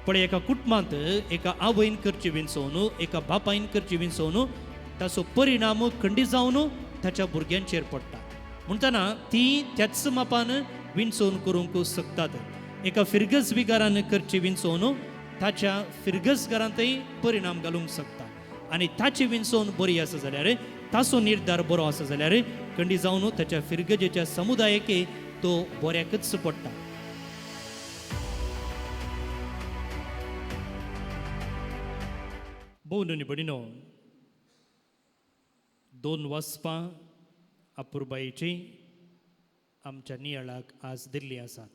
पळय एका कुटुंबांत एका आवयन करची विंचोवन एका बापायन करची विंचोवन ताचो परिणाम खंडीत जावन ताच्या भुरग्यांचेर पडटा. म्हणटना ती त्याच मापान विंचोवन करूंक शकतात. एका फिरगज विगारान करची विंचोवन ताच्या फिरगज घरांतय परिणाम घालूंक शकता. आनी ताची विंचोवन बरी आसा जाल्यार ताचो निर्धार बरो आसा जाल्यार खंडी जावन ताच्या फिरगजेच्या समुदायके तो बऱ्याकच पडटा. भोव भणिनो दोन वाचपां अपुरबायेची आमच्या नियाळाक आज दिल्ली आसात.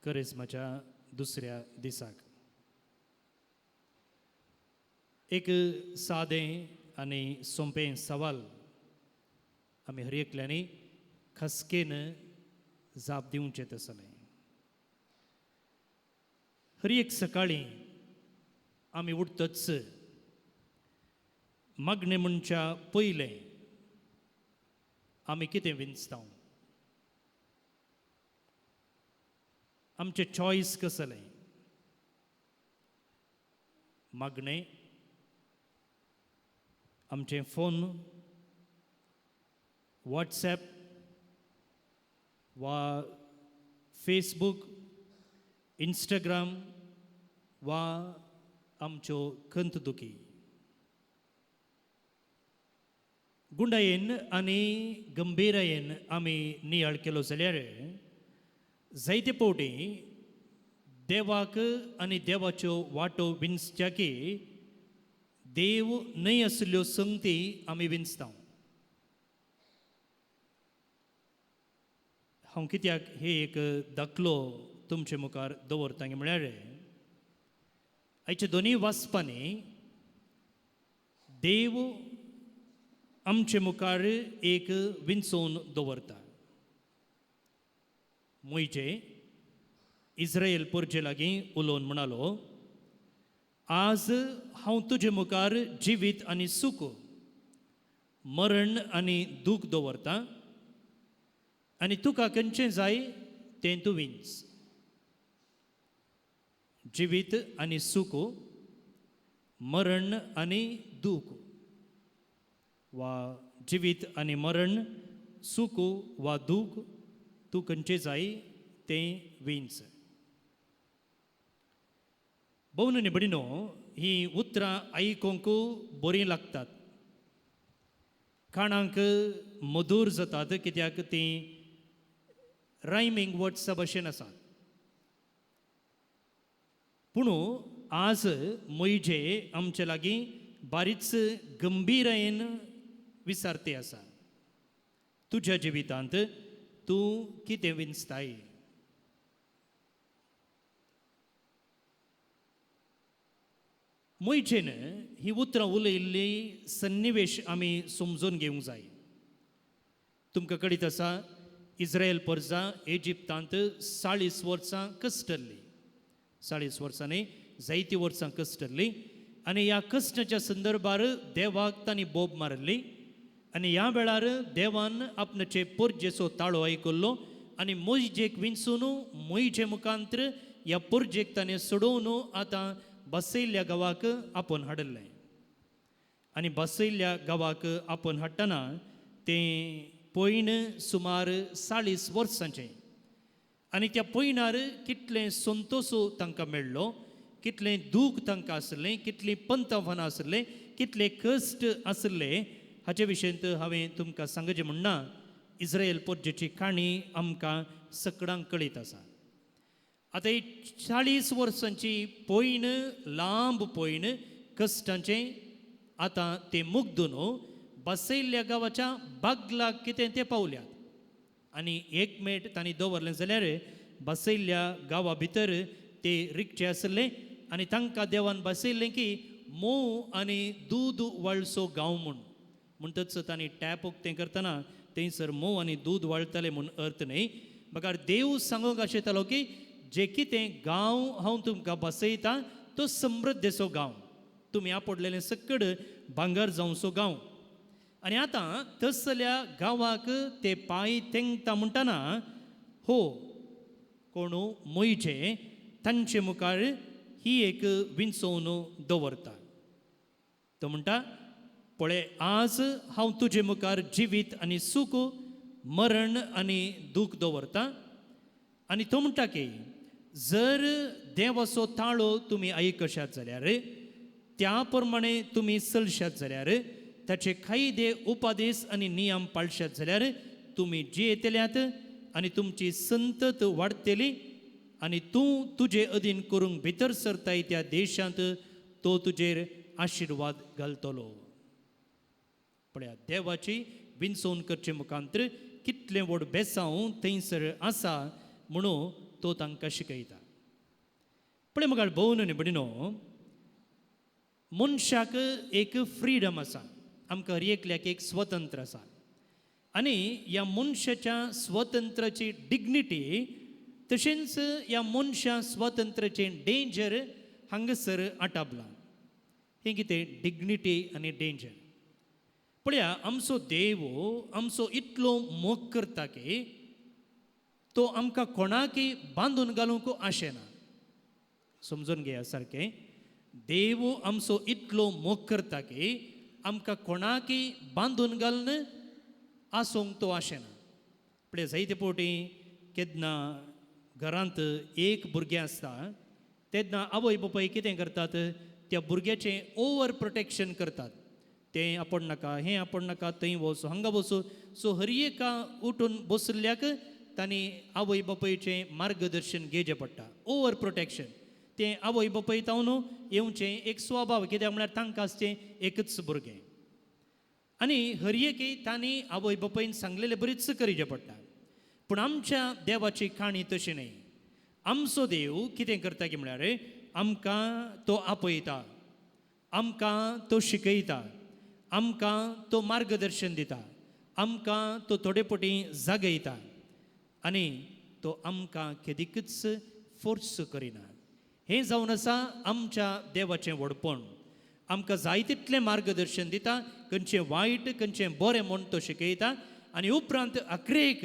करिज्माच्या दुसऱ्या दिसाक एक सादें आनी सोंपें सवाल आमी हर एकल्यांनी खसकेन जाप दिवचें तसलें. हर एक सकाळीं आमी उठतच मागणें म्हणच्या पयलें आमी कितें विंचता, आमचें चॉयस कसलें? मागणें, आमचें फोन, वॉट्सॅप वा फेसबूक, इंस्टाग्राम वा आमच्यो खंत दुखी. गुंडायेन आनी गंभीरायेन आमी नियाळ केलो जाल्यार जायते फावटी देवाक आनी देवाच्यो वाटो विंचच्या की देव न्हय आशिल्ल्यो संगती आमी विंचता. हांव कित्याक हे एक दाखलो तुमचे मुखार दवरता म्हळ्यार आयच्या दोनूय वाचपांनी देव आमचे मुखार एक विंचोवन दवरता. मोयजे इस्रायल पोरजे लागीं उलोवन म्हणालो, आज हांव तुजे मुखार जिवीत आनी सूख, मरण आनी दूख दवरता आनी तुका खंयचें जाय तें तूं विंच. जिवीत आनी सूख, मरण आनी दूख, वा जिवीत आनी मरण, सूख वा दूख, तूं खंयचें जाय तें विंच. भोवन भयणीनो ही उतरां आयकूंक बरीं लागतात, काणांक मधूर जातात, कित्याक तीं रायमींग वर्ड्सा भशेन आसात. पूण आज म्हजे आमचे लागीं बारीच गंभीरायेन विचारते आसा, तुज्या जिवितांत तूं कितें विंचताय? मोयजेन ही उतरां उलयिल्ली सन्निवेश आमी समजून घेवंक जाय. तुमकां कळीत आसा, इस्रायल परजा इजिप्तांत 40 वर्सां कश्टल्ली, 40 वर्सां न्ही जायतीं वर्सां कश्टल्ली आनी ह्या कश्टाच्या संदर्भार देवाक तांणी बोब मारिल्ली आनी ह्या वेळार देवान आपणाचे पोरजेचो ताळो आयकल्लो आनी मोयजेक विंचून मोयजे मुखांत्र ह्या पोरजेक ताणें सोडोवन आतां बसयल्ल्या गांवाक आपोवन हाडिल्लें. आनी बसयल्ल्या गांवाक आपोवन हाडटना तें पयण सुमार 40 वर्सांचें आनी त्या पयणार कितलें संतोश तांकां मेळ्ळो, कितलें दूख तांकां आसलें, कितलीं पंतफानां आसलें, कितले कश्ट आसले हाचे विशयंत हांवें तुमकां सांगचें म्हणना. इस्रायल पोरजेची काणी आमकां सकडांक कळीत आसा. आतां ही 40 वर्सांची पयण, लांब पयण कश्टांचें, आतां ते मुग्दून बसयल्ल्या गांवाच्या बागलाक कितें ते पावल्यात आनी एक मेट तांणी दवरलें जाल्यार बसयल्ल्या गांवा भितर ते रिगचे आसले आनी तांकां देवान बसयल्लें की मोव आनी दूद वाळसो गांव म्हूण. म्हणटच तांणी टॅप उक्तें करतना थंयसर मोव आनी दूद वाळटलें म्हूण अर्थ न्हय, बगर देव सांगूंक आशिल्लो की जे कितें गांव हांव तुमकां बसयता तो समृद्धेचो गांव, तुमी आपडलेलें सकड भांगर जावचो गांव. आनी आतां तसल्या गांवाक ते पांय तेंकता म्हणटना हो कोणू मोयजे तांचे मुखार ही एक विंचोवन दवरता. तो म्हणटा, पळय आज हांव तुजे मुखार जिवीत आनी सूख, मरण आनी दूख दवरता. आनी तो म्हणटा की जर देवाचो ताळो तुमी आयकशात जाल्यार, त्या प्रमाणे तुमी चलशात जाल्यार, ताचे कायदे उपदेश आनी नियम पाळशात जाल्यार तुमी जियेतल्यात आनी तुमची संतत वाडटली आनी तूं तुजे अधीन करूंक भितर सरताय त्या देशांत तो तुजेर आशिर्वाद घालतलो. पळया देवाची विंचोवन करचे मुखांतर कितलें व्हड बेसांव थंयसर आसा म्हणून तो तांकां शिकयता. पळय मुखार भोवन न्ही भयणीनो, मनशाक एक फ्रिडम आसा, आमकां हर एकल्याक एक स्वतंत्र आसा आनी ह्या मनशाच्या स्वतंत्राची डिग्निटी तशेंच ह्या मनशा स्वतंत्राचें डेंजर हांगासर आटापलां. हें कितें डिग्निटी आनी डेंजर. पळया आमचो देव आमचो इतलो मोग करता की तो आमकां कोणाकय बांदून घालूंक आशेना. समजून घेया सारकें, देव आमचो इतलो मोग करता की आमकां कोणाकय बांदून घालून आसूंक तो आशेना. पळय जायते फावटी केन्ना घरांत एक भुरगें आसता तेन्ना आवय बापाय कितें करतात, त्या भुरग्याचें ओवर प्रोटेक्शन करतात. तें आपण नाका, हें आपण नाका, थंय वचूं, हांगा वचूं. सो हर एका उठून बशिल्ल्याक तांणी आवय बापायचें मार्गदर्शन घेवचें पडटा. ओवर प्रोटेक्शन तें आवय बापाय तावन येवचें एक स्वभाव, कित्याक म्हळ्यार तांकां आसचें एकच भुरगें आनी हर एकी तांणी आवय बापायन सांगलेले बरीच करचें पडटा. पूण आमच्या देवाची काणी तशी न्हय. आमचो देव कितें करता की म्हळ्यार आमकां तो आपयता, आमकां तो शिकयता, आमकां तो मार्गदर्शन दिता, आमकां तो थोडे फावटी जागयता आनी तो आमकां केदीकच फोर्स करिना. हें जावन आसा आमच्या देवाचें व्हडपण. आमकां जाय तितलें मार्गदर्शन दिता, खंयचें वायट खंयचें बरें म्हूण तो शिकयता आनी उपरांत अखरेक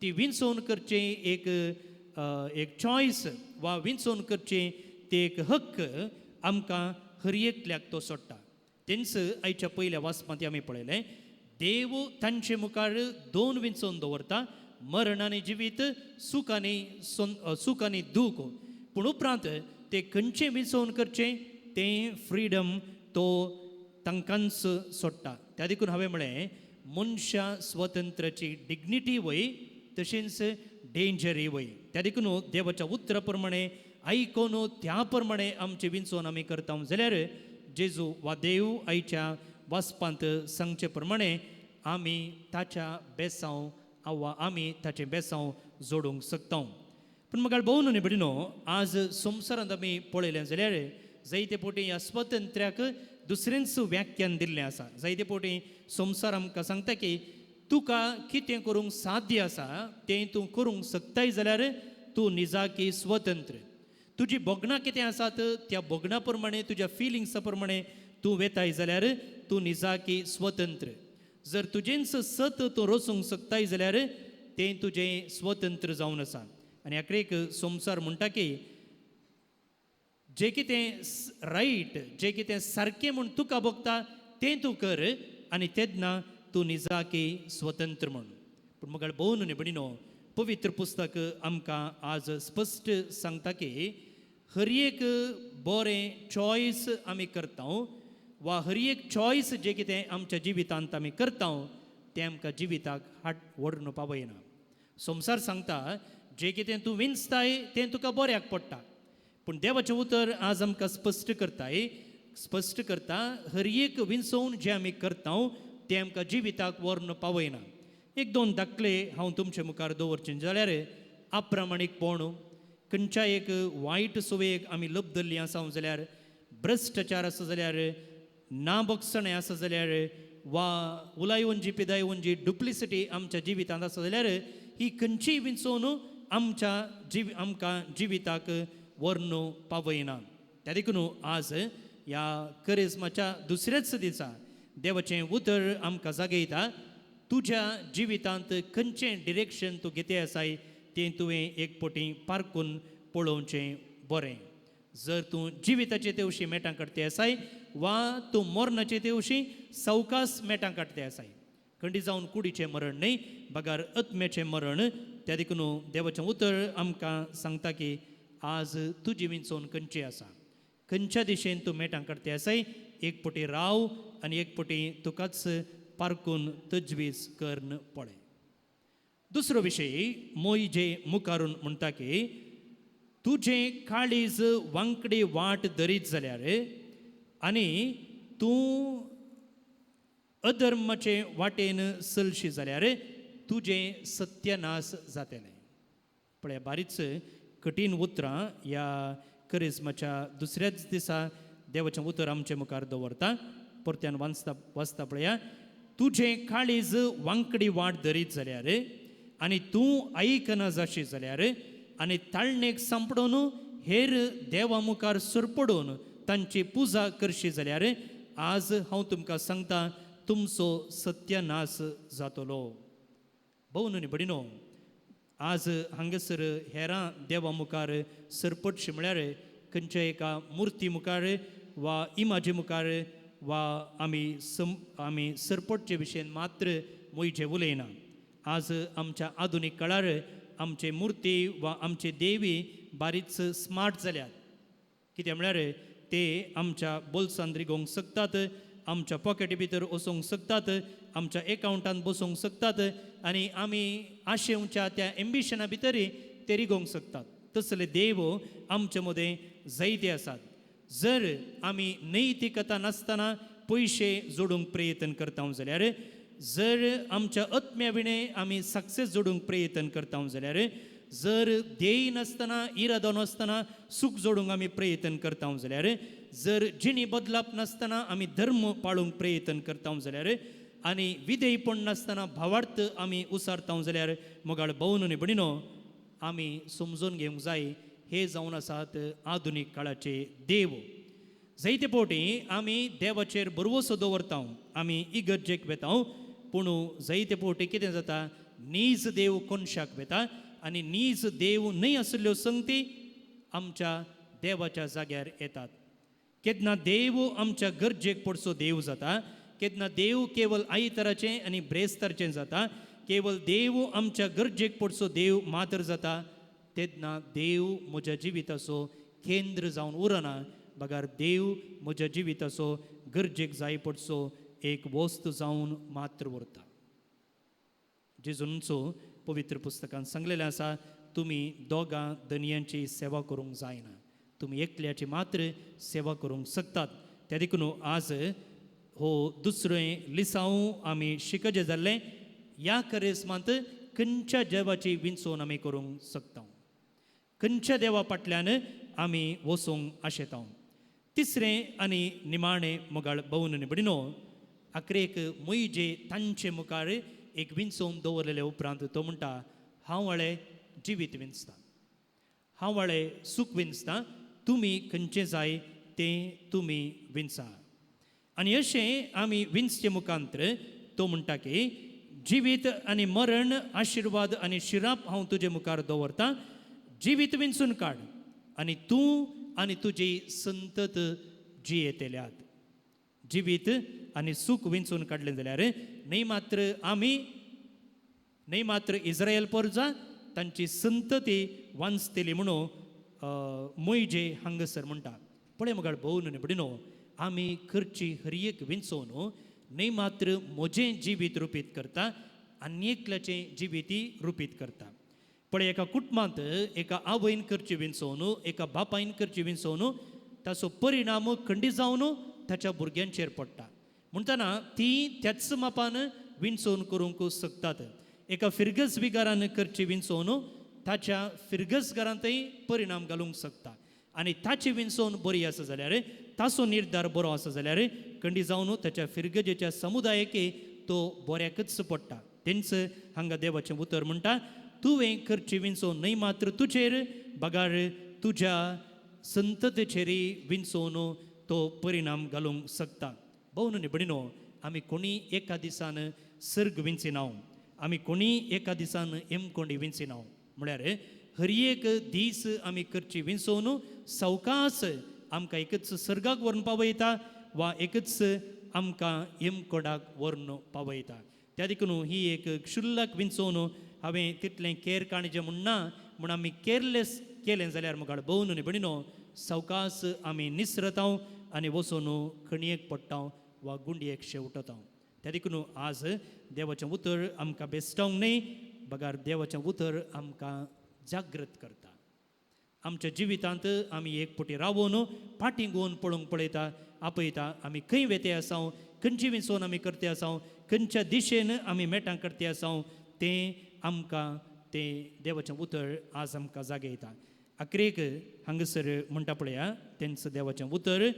ती विंचोवन करचें एक एक चॉयस वा विंचोवन करचें ते एक हक्क आमकां हर एकल्याक तो सोडटा. तेंच आयच्या पयल्या वाचपांत आमी पळयलें, देव तांचे मुखार दोन विंचोवन दवरता, मरण आनी जिवीत, सूख आनी सूख आनी दूख. पूण उपरांत ते खंयचें विंचोवन करचें तें फ्रिडम तो तांकांच सोडटा. त्या देखून हांवें म्हळें मनशा स्वतंत्राची डिग्निटी वय तशेंच डेंजरय वय. त्या देखून देवाच्या उतरा प्रमाणे आयकून त्या प्रमाणे आमचें विंचोवन आमी करता जाल्यार जेजू वा देव आयच्या वाचपांत सांगचे प्रमाणे आमी ताच्या बेसांव वा आमी ताचें बेसांव जोडूंक शकता. पूण म्हाका भोवन न्ही भयणीनो, आज संवसारांत आमी पळयलें जाल्यार जायते फावटी ह्या स्वतंत्र्याक दुसरेंच व्याख्यान दिल्लें आसा. जायते फावटी संवसार आमकां सांगता की तुका कितें करूंक साध्य आसा तें तूं करूंक शकताय जाल्यार तूं निजाकी स्वतंत्र. तुजी भोगणां कितें आसात त्या भोगणां प्रमाणे तुज्या फिलिंग्सा प्रमाणे तूं वेताय जाल्यार तूं निजाकी स्वतंत्र. जर तुजेंच सत तूं रचूंक शकताय जाल्यार तें तुजें स्वतंत्र जावन आसा. आनी आखरेक संवसार म्हणटा की जें कितें रायट, जें कितें सारकें म्हूण तुका भोगता तें तूं कर आनी तेन्ना तूं निजाकी स्वतंत्र म्हूण. पूण म्हाका भोवन न्ही भयणीनो, पवित्र पुस्तक आमकां आज स्पश्ट सांगता की हर एक बरें चॉयस आमी करता वा हर एक चॉयस जें कितें आमच्या जिवितांत आमी करता तें आमकां जिविताक हाट व्हरून पावयना. संवसार सांगता जें कितें तूं विंचताय तें तुका बऱ्याक पडटा. पूण देवाचें उतर आज आमकां स्पश्ट करताय, स्पश्ट करता हर एक विंचोवन जें आमी करता तें आमकां जिविताक व्हरून पावयना. एक दोन दाखले हांव तुमचे मुखार दवरचें जाल्यार अप्रामाणीकपण, खंयच्या एक वायट संवयेक आमी लब्धल्लीं आसा जाल्यार, भ्रश्टाचार आसा जाल्यार, ना बक्षणें आसा जाल्यार, वा उलायवंजी पिदायवंजी डुप्लिसिटी आमच्या जिवितांत आसा जाल्यार ही खंयचीय विंचोवन आमच्या आमकां जिविताक व्हरून पावयना. त्या देखून आज ह्या करिज्माच्या दुसऱ्याच दिसा देवाचें उतर आमकां जागयता, तुज्या जिवितांत खंयचें डिरेक्शन तूं घेते आसाय तें तुवें एक पटी पारकून पळोवचें बरें. जर तूं जिविताचे तेवशी मेटां काडते आसाय वा तूं मरणाचे तेवशी सवकास मेटां काडते आसाय, खंडी जावन कुडीचें मरण न्हय बगार आत्म्याचें मरण. त्या देखून देवाचें उतर आमकां सांगता की आज तुजी विंचोवन खंयची आसा, खंयच्या दिशेन तूं मेटां काडते आसाय. एक पटी राव आनी एक पटी तुकाच पारकून तजवीज करून पळय. दुसरो विशय मोयजे मुखारून म्हणटा की तुजें काळीज वांकडी वाट धरीत जाल्यार आनी तूं अधर्माचे वाटेन चलशी जाल्यार तुजें सत्यनाश जातलें. पळय बारीच कठीण उतरां ह्या करिज्माच्या दुसऱ्याच दिसा देवाचें उतर आमचे मुखार दवरता. परत्यान वाचता वाचता पळया, तुजें काळीज वांकडी वाट धरीत जाल्यार आनी तूं आयकना जाशी जाल्यार आनी ताळणेक सांपडून हेर देवा मुखार सरपडून तांची पुजा करशी जाल्यार आज हांव तुमकां सांगता तुमचो सत्यनाश जातलो. भोव न्हय भडिनो, आज हांगासर हेरां देवा मुखार सरपटशी म्हळ्यार खंयच्या एका मुर्ती मुखार वा इमाजी मुखार वा आमी सरपटचे विशयन मात्र मोयचे उलयना. आज आमच्या आधुनीक काळार आमचे मुर्ती वा आमचे देवी बारीच स्मार्ट जाल्यात. कितें म्हळ्यार ते आमच्या बोल्सान रिगोवंक शकतात, आमच्या पॉकेटी भितर वचोंक शकतात, आमच्या एकावंटान बसोवंक शकतात आनी आमी आशेवच्या त्या एम्बिशना भितरय ते रिगोवंक शकतात. तसले देव आमचे मदें जायते आसात. जर आमी नैतिकता नासतना पयशे जोडूंक प्रयत्न करता जाल्यार, जर आमच्या आत्म्या विणें आमी सक्सेस जोडूंक प्रयत्न करता जाल्यार, जर ध्येय नासतना इरादो नासतना सूख जोडूंक आमी प्रयत्न करता जाल्यार, जर जिणी बदलप नासतना आमी धर्म पाळूंक प्रयत्न करता जाल्यार आनी विधेयपण नासतना भावार्थ आमी उसारता जाल्यार मोगाळ भोवन आनी भणिनो आमी समजून घेवंक जाय हे जावन आसात आधुनीक काळाचे देव. जायते फावटी आमी देवाचेर भरवसो दवरता, आमी इगर्जेक वेता, पूण जायते फावटी कितें जाता, नीज देव कोनशाक वेता आनी नीज देव न्हय आशिल्ल्यो संगती आमच्या देवाच्या जाग्यार येतात. केन्ना देव आमच्या गरजेक पडसो देव जाता, केन्ना देव केवल आयताराचें आनी ब्रेस्तारचें जाता, केवल देव आमच्या गरजेक पडसो देव मात्र जाता, तेन्ना देव म्हज्या जिविताचो केंद्र जावन उरना, बगार देव म्हज्या जिविताचो गरजेक जाय पडसो एक वस्त जावन मात्र उरता. जेजूंचो पवित्र पुस्तकान सांगलेलें आसा, तुमी दोगां धनयांची सेवा करूंक जायना, तुमी एकल्याची मात्र सेवा करूंक शकतात. त्या देखून आज हो दुसरें लिसांव आमी शिकचे जाल्लें ह्या करेस्मांत खंयच्या देवाची विंचोवन आमी करूंक शकता, खंयच्या देवा फाटल्यान आमी वचूंक आशेता. तिसरें आनी निमाणें मोगाळ भोवन आनी भडिनो, आखरेक मोयजे तांचे मुखार एक विंचोवन दवरलेले उपरांत तो म्हणटा, हांव वाळे जिवीत विंचता, हांव वाळे सूख विंचता, तुमी खंयचें जाय तें तुमी विंचा. आनी अशें आमी विंचचे मुखांत्र तो म्हणटा की जिवीत आनी मरण, आशिर्वाद आनी शिराप हांव तुजे मुखार दवरता, जिवीत विंचून काड आनी तूं आनी तुजी संतत जियेतल्यात. जिवीत आनी सूख विंचून काडलें जाल्यार न्हय मात्र आमी, न्हय मात्र इस्रायल परजा, तांची संतती वांचतली म्हणून मोयजे हांगासर म्हणटा. पळय मगाळ भोव न्हय भडिनो, आमी करची हर एक विंचोवन न्हय मात्र म्हजें जिवीत रुपीत करता आनी एकल्याचें जिवीतय रुपीत करता. पळय एका कुटुंबांत एका आवयन करची विंचोवन, एका बापायन करची विंचोवन ताचो परिणाम खंडीत जावन ताच्या भुरग्यांचेर पडटा. म्हणटना ती त्याच मापान विंचोवन करूंक शकतात. एका फिरगज विगारान करची विंचोवन ताच्या फिरगज घरांतय परिणाम घालूंक शकता आनी ताची विंचोवन बरी आसा जाल्यार, ताचो निर्धार बरो आसा जाल्यार खंडी जावन ताच्या फिरगजेच्या समुदायके तो बऱ्याकच पडटा. तेंच हांगा देवाचें उतर म्हणटा, तुवें करची विंचोवन न्हय मात्र तुजेर बगार तुज्या संततेचेरय विंचोवन तो परिणाम घालूंक शकता. भोव न्हय भडिनो, आमी कोणी एका दिसान सर्ग विंचिनाव, आमी कोणी एका दिसान एमकोंडी विंचिनाव, म्हळ्यार हर एक दीस आमी करची विंचोवन सवकास आमकां एकच सर्गाक व्हरून पावयता वा एकच आमकां यमकोडाक व्हरून पावयता. त्या देखून ही एक क्षुल्लक विंचोवन हांवें तितलें केर काणजें म्हूण ना, म्हूण आमी केरलेस केलें जाल्यार मुखार भोवन न्ही भयणीनो सवकास आमी निसरताव आनी वचून खणयेक पडटा वा गुंडयेक शेवटता. त्या देखून आज देवाचें उतर आमकां बेस्टावंक न्हय, बगार देवाचें उतर आमकां जागृत करता. आमच्या जिवितांत आमी एक पटी रावोन फाटीं गोवन पळोवंक पळयता आपयता, आमी खंय वेते आसाव, खंयची विंचोवन आमी करते आसाव, खंयच्या दिशेन आमी मेटां करते आसाव, तें आमकां तें देवाचें उतर आज आमकां जागयता. अकरेक हांगासर म्हणटा पळया तेंच देवाचें उतर,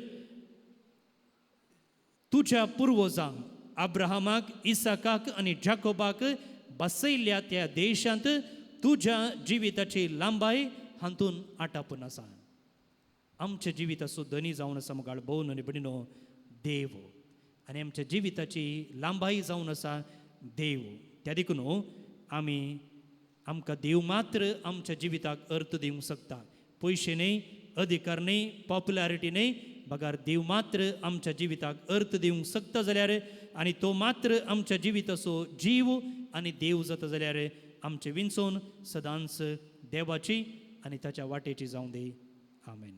तुज्या पुर्वजांक अब्राहमाक, इसाकाक आनी जाकोबाक बसयल्ल्या त्या देशांत तुज्या जिविताची लांबाय हातून आटापून आसा. आमच्या जिविताचो धनी जावन आसा मुखार भोवन आनी भयणीनो देव, आनी आमच्या जिविताची लांबाय जावन आसा देव. त्या देखून आमी आमकां देव मात्र आमच्या जिविताक अर्थ दिवंक शकता. पयशे न्हय, अधिकार न्हय, पॉप्युलरिटी न्हय, बगार देव मात्र आमच्या जिविताक अर्थ दिवंक शकता जाल्यार आनी तो मात्र आमच्या जिविताचो जीव आनी देव जाता जाल्यार आमचें विंचोवन सदांच देवाची आनी ताच्या वाटेची जावं दी. आमेन.